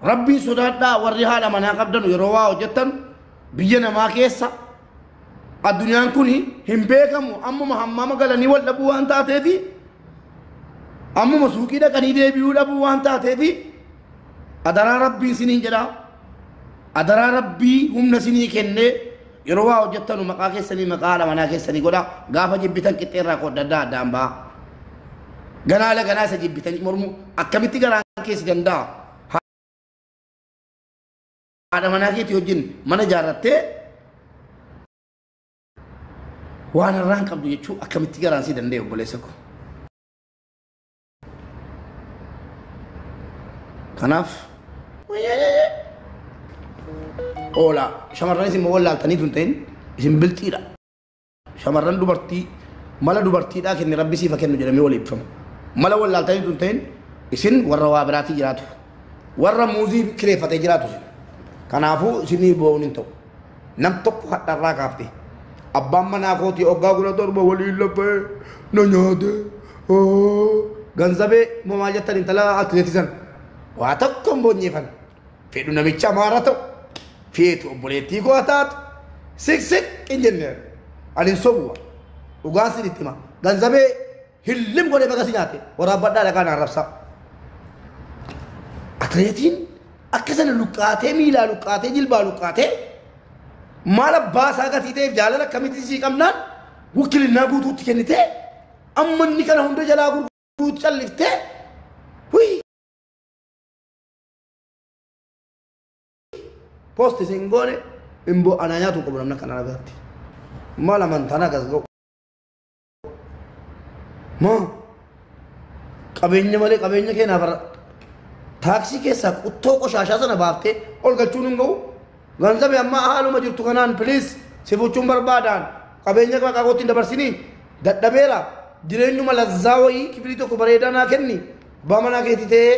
Rabbiin sodaadhaa warri haadha manaa qabdan yeroo waa hojjettan biyya namaa keessa addunyaan kun hin beekamu ammuma hammaama galanii wal dhabuu waan taateefi ammuma suuqii dhaqanii deebi'uu dhabuu waan taateefi adaraa rabbiin siniin jedhaa adaraa rabbii humna sinii kennee yeroo waa hojjettanu maqaa keessanii maqaa haadha manaa keessanii godhaa gaafa jibbitan qixxeerraa qoddaddaa addaan ba'a. Ganaa la ganaa isa jibbitanii mormuu akkamitti garaan keessi danda'a? Haadha manaa keetii wajjin mana ijaarrattee waan irraan qabdu jechuu akkamitti garaan si danda'e obboleessa koo. Kanaaf oolaa shamarranis immoo wallaaltanii tun ta'in isin bilxiidha. Shamarran dubartii mala dubartiidhaa kenne rabbi siif haa kennu jedhamee wal eebbifamu. Mala wallaaltanii tun ta'in isin warra waa biraatii jiraatu. Warra muuzii kireeffatee jiraatu isin. Kanaafuu isinii boo'uun hin ta'u. Nam tokko hadharraa kaafte. Abbaan manaa kootii hoggaa 17 waliin lafee na nyaate. Ganzabee moo maal jettan intala atileetii sana. Waa tokko hin boonyeefan. Fedhu namicha amaara ta'u. Feetu obboleettii koo taatu. Siqsiq hin jenne. Ani hin sobu. Dhugaan sin itti hima. Ganzabee hillim godhee baga si nyaate. Waraabbadhaa dhaqaa naan rabsaa. Atileetiin akka sana luqqaatee miilaa luqqaatee jilbaa luqqaatee maal abbaa isaa gatii ta'eef jaalala akkamitti sii qabnaan wukilinnaa guutuutti kennitee amma inni kana hunda jalaa gurguruutti calliftee hui poosti isin goone hin boo anaa nyaatu qabu namni akkana ragaatti. Maal amantaan akkas ga'u? Maa qabeenya malee qabeenya keenyaaf taaksii keessaa quttoo qoshaashaa sana baaftee ol galchuun hin ga'u. Ganzabe amma haaluma jirtu kanaan please si fuchuun barbaadaan qabeenya maqaa kootti hin dabarsinii dadhabeera jireenyuma lazzaa wayii kifilii tokko bareedaa naa kenni abbaa manaa keetii ta'ee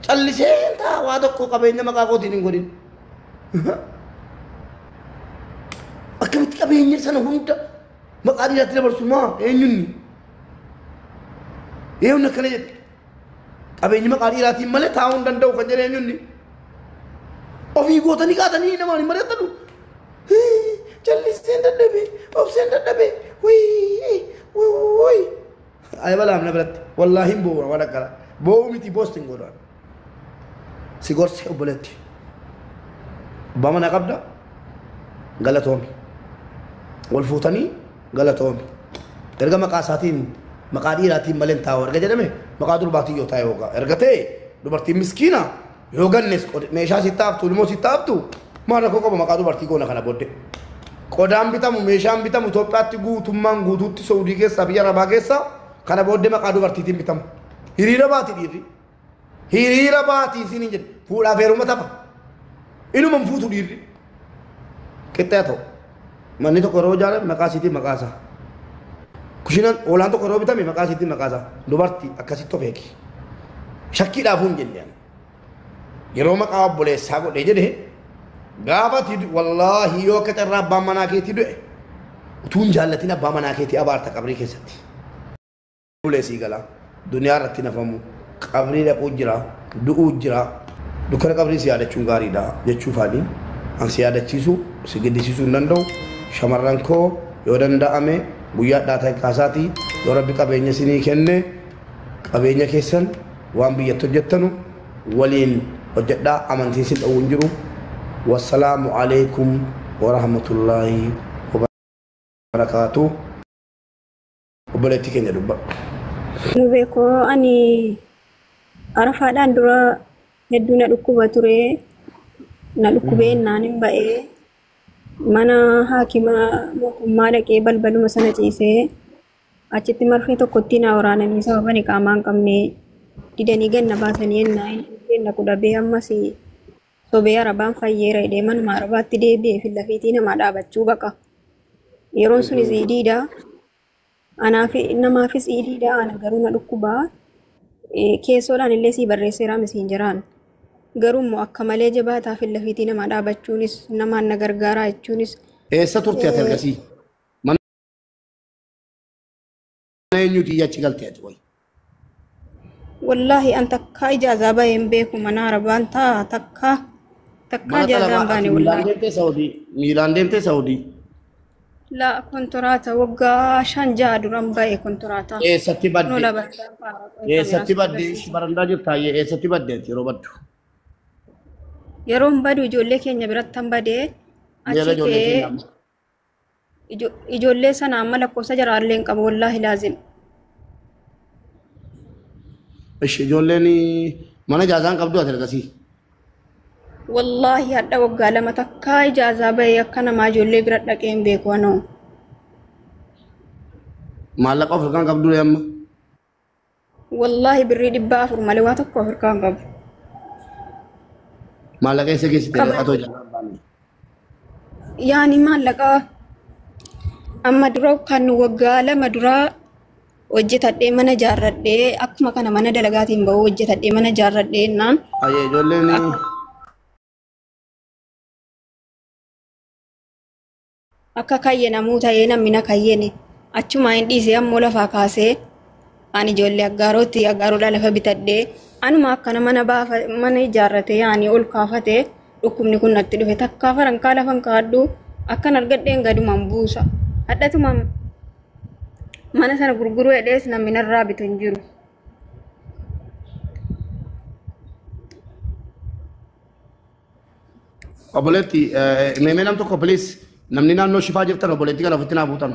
callisee taa waa tokko qabeenya maqaa kootiin hin godhin. Akkamitti qabeenya sana hunda maqaa dhiiraatti dabarsu maa eenyunni? Eenyuun akkana jedhe? Qabeenyi maqaa dhiiraatiin malee taa'uu hin danda'u kan jedhe eenyunni? Ofii gootanii kaatanii namaan hin mari'attanu. Calliseen dadhabe, obseen dadhabe, wii, wii. Ay balaam na biratti wallaahi hin boo'u waan akkana. Boo'u miti poostiin godhan. Si gorse obboleetti. Abbaa manaa qabda galatoomi. Wal fuutanii galatoomi. Erga maqaa isaatiin maqaa dhiiraatiin malee hin taa'u erga jedhame maqaa durbaatiin yoo taa'e hoogaa. Erga ta'e dubartiin miskiina yoo gannes meeshaa sitti haftu ilmoo sitti haftu maal rakkoo qaba maqaa dubartii goona kana booddee. Qodaan bitamu meeshaan bitamu Itoophiyaatti guutummaan guutuutti Saudii keessaa biyya Arabaa keessaa kana booddee maqaa dubartiitiin bitamu. Hiriira baati dhiirri. Hiriira baati isin hin jedhu. Fuudhaaf heeruma tapha. Inuma hin fuutu dhiirri. Qixxee ta'u. Manni tokko yeroo ijaarame maqaa isiitiin maqaa isaa. Kushinaan hoolaan tokko yeroo bitame maqaa isiitiin maqaa isaa. Dubartii akkasitti of eegi. Shakkiidhaafuu hin jenne ani. Yeroo maqaa obboleessaa godhee jedhe gaafa ati wallaahi yoo akka carraa abbaan manaa keetii du'e utuu hin jaallatin abbaa manaa keetii abaarta qabrii keessatti. Bulee sii gala. Duniyaa irratti nafamu qabrii dhaquu jira du'uu jira dukkana qabrii si yaadachuun gaariidha jechuufaani an si yaadachiisu si giddisiisuu hin danda'u. Shamarran koo yoo danda'ame guyyaa dhaataa kaasaati yoo rabbi qabeenya isinii kenne qabeenya keessan waan biyyatti hojjettanu waliin hojjedhaa amantiin sin dhowwu hin jiru. Wassalaamu alaikum warahmatullaahi wabarakaatuh. Obboleettii keenya dubbadhu. Nu beekoo ani arafaadhaan dura hedduu na dhukkuba ture. Na dhukkubee naan hin ba'ee mana haakimaa mootummaa dhaqee balbaluma sana ciisee achitti marfee tokkotti na waraananii sababa ani qaamaa hin qabne didanii ganna baasanii ennaa hin na qudhabee ammas sobee arabaan fayyeera jedhee manuma arabaatti deebi'ee fi lafiitii namaa dhaabachuu baqa. Yeroon sunis iidiidha. Anaaf namaafis iidiidha. Ana garuu na dhukkubaa. Keessoodhaan illee sii barreesseera misiin jiraan. Garuu immoo akka malee jabaataa fi lafiitii namaa dhaabachuunis namaan na gargaaraa jechuunis. Eessa turte ati ergasii? Mana eenyuutii achi galte ati wayi? Wallaahi an takkaa ijaazaa bahee hin beeku mana arabaan taa takkaa takkaa Mana ijaazaa hin talabaa baane ati miilaan wallaahi. deemtee Saawudii? Miilaan deemtee Saawudii? Laa kontoraata waggaa 5-6 duran bahe kontoraata. Eessatti Kunoo badde? labardaa fa'aa Eessatti kameeraas badde? agarsiisa. Barandaa jirtaayyee eessatti badde ati yeroo baddu? Yeroon badu ijoollee keenya biratti han badee Meerra achi ijoollee ka'ee keenya amma. Ijoollee sana amma lakkoofsa jaraallee hin qabu wallaahi laazim. Ishi ijoolleen mana ijaazaa hin qabdu ati ergasii. Wallaahi hadha waggaa 2 takkaa ijaazaa bahee akka namaa ijoollee bira dhaqee hin beeku anoo. Maallaqa of harkaan qabdu amma. Wallaahi birrii 400 malee waa tokko of harkaan qabu. Maallaqa eessa geessite Qaba. atoo ijaazaa hin baane? Yaani maallaqa amma dura kan waggaa 2 duraa hojjetadhee mana ijaarradhee akkuma kana mana dalagaatiin bahu hojjetadhee mana ijaarradhee naan Ayyee ijoolleen akka kayye namuu ta'ee namni na kayyene achuma hin dhiisee ammoo lafaa kaasee ani ijoollee aggaarootti aggaaroodhaa lafa bitadhee anuma akkana mana baafa mana ijaarratee yaani ol kaafatee dhukkubni kun natti dhufe takkaa farankaa lafan kaadhu akkan argadheen gadumaan buusa hadhatuma mana sana gurguruu hedhees namni narraa bitu hin jiru. Obboleetti meemee nam tokko please namni naannoo shifaa jirtan obboleetti kana ofitti naa buutan.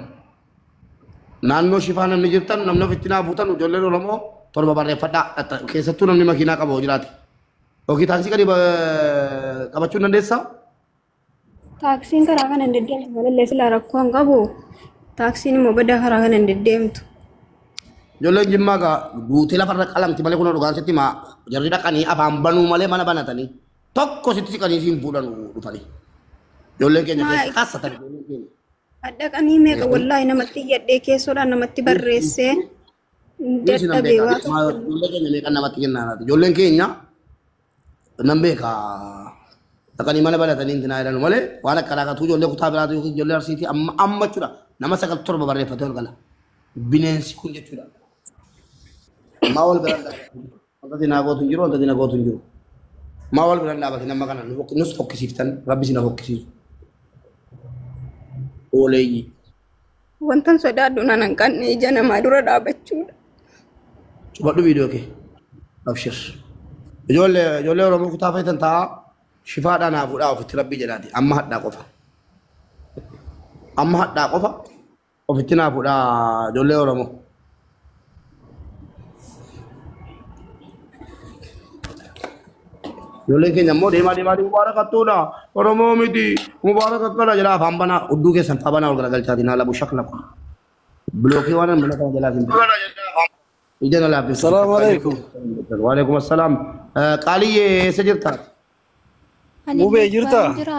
Naannoo shifaa namni jirtan namni ofitti naa buutan ijoolleen Oromoo 7 barreeffadhaa keessattuu namni makiinaa qabu jiraate. Yookiin taaksii gadi qabachuu hin dandeessaa? Taaksiin karaa kana hin deddeemtu malallee silaa rakkoo hin qabu. Taaksiin immoo badaa karaa kana hin deddeemtu. Ijoolleen Jimmaa gaa guutee lafarra qalamti malee kun dhugaan sitti maa jarri dhaqanii afaan banuu malee mana banatanii tokko sitti siqanii siin fuudhan dhufanii. Ijoolleen keenya keessa kaassatan ijoolleen keenya. Dhaqanii meeqa wallaahi namatti iyyadhee keessoodhaan namatti barreessee Dhiisi nan dadhabee beeka. waa tokko. Ijoolleen keenya meeqan namatti kennaanaati. Ijoolleen keenya nan beeka. Dhaqanii mana banatanii intinaa jedhanu malee waan akka raakatuu ijoollee kutaa biraatu yookiin ijoollee arsiitii amma amma jechuudha. Nama 9 7 barreeffatee ol gala. Bineensi kun jechuudha. Maa wal biraan dhaabbatu. Wanta dinaa gootu hin jiru, wanta dinaa gootu hin jiru. Maa wal biraan dhaabbate nama kana nus fokkisiiftan rabbi si na fokkisiisu. Ooleeyyi. Wantan sodaadhu nan hanqanne ija namaa dura dhaabachuudha. Cufadhu viidiyoo kee. Abshir. Ijoollee Oromoo kutaa feetan ta'a shifaadhaan haa fuudhaa ofitti rabbii jedhaati. Amma hadhaa qofa. Amma hadhaa qofa ofitti naa fuudhaa ijoollee Oromoo. Ijoolleen keenya immoo deemaa deemaa mubaarak hattuudha. Oromoo miti mubaarak akkana jedhaa afaan banaa hudduu keessan faa banaa ol garagalchaatiin haala bushakla kun. Bilookii waan mana kana jalaa hin ija na laaffiftu. Salaamu alaikum. Waalaikum assalaam. Qaaliyyee eessa jirta? Mubee jirtaa? Jira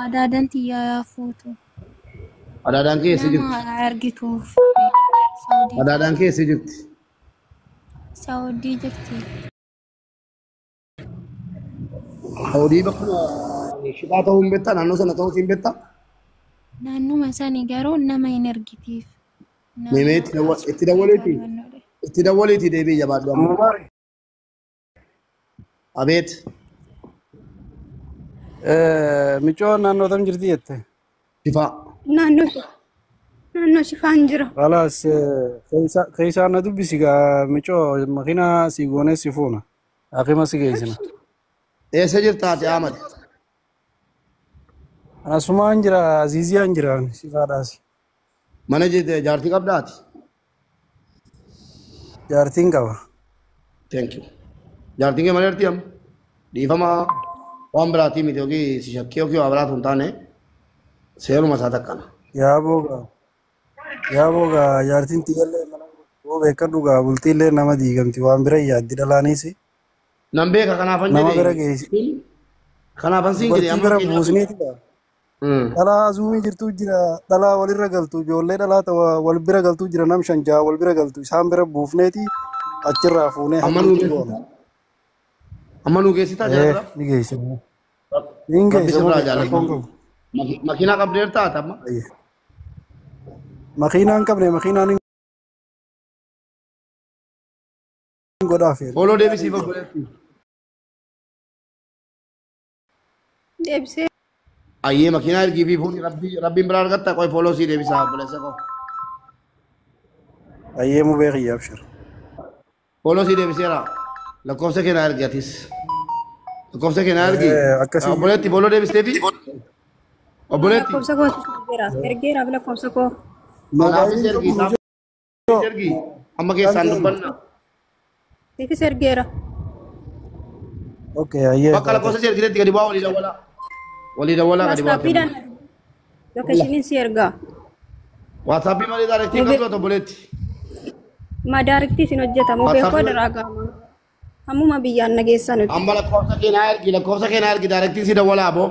adaadan tiyyaa fuutu. Adaadaan kee eessa jirti? Nama argituuf. Adaadaan kee eessa jirti? Saawudii jirti. Saawudii bakkuma shifaa ta'uu hin beektaa? Naannoo sana ta'uu hin beektaa? Naannuma sani garuu nama hin argitiif. Meemee itti dawwaleeti. Itti dawwaleeti deebii jabaadhu amma. Mubaarak. Abeet. Micoon naannoo tam jirti jette? Shifaa. Naannoo shifaan jira. Khalaas keessaa na dubbisi gaa micoo makiinaa si goonee si fuuna. Hakima si geessina. Eessa jirta ati Ahmad? Asumaan jira Aziiziyaan jira shifaadhaas. Mana jaartii qabdaa ati? Jaartiin qaba. Thank you. Jaartiin kee mana jirti amma? Dhiifama waan biraatii miti yookiin si shakkii yookiin waa biraatu hin taane seeruma isaa takkana. Yaaboo gaa jaartiin tiyyallee mana boo beekadhu gaa bultiillee nama diigamti waan bira yaaddi dhalaanis Nan beeka kanaafan nama bira jedhe. geessi. Kanaafan siin jedhe Dubartii amma bira fakkeenyaaf. buusneeti gaa. Dhalaa zuumii jirtu jira dhalaa walirra galtu ijoollee dhalaa wal bira galtu jira nam 5 6 wal bira galtu isaan bira buufneeti achirraa fuunee Amma nuu hakiitti goona. geessitaa? Amma nuu geessitaa jara bira? Ni geessa. Ni Rabbi geessa sirraa mubee jaalatu. rakkoon qabu. Makiinaa qabdeertaa ati amma? Makiinaa hin qabne makiinaan hin godhaaf. Follow deebisiif obboleetti. Deebisee. Ayyee makiinaa ergii fi fuudhi rabbiin biraa argatta qoy follow sii deebisaa obboleessa koo. Ayyee mubee kiyya abshir. Follow sii deebiseera. Lakkoofsa kee naa ergi atis. Lakkoofsa kee naa ergi. Akkasii. Obboleetti follow deebisteefi. Obboleetti. Lakkoofsa koo ergeera. Ergeeraaf lakkoofsa koo. Anaafis ergi isaafis ergi. Amma keessaan dubbanna. Siifis ergeera. Okay, ayyee. Bakka lakkoofsa si ergitetti gadi bu'aa walii dawwalaa. Walii dawwalaa gadi bu'aa. WhatsAppiidhaan lokeeshiniin si ergaa. WhatsAppii malee daarektii qabdu ati obboleetti. Ma daarektii isin hojjetamu WhatsApp beekoo daraa gaama. Ammuma biyyaan nageessan nuti. Amma lakkoofsa kee naa ergi lakkoofsa kee naa ergi daarektiin si dawwalaa aboo.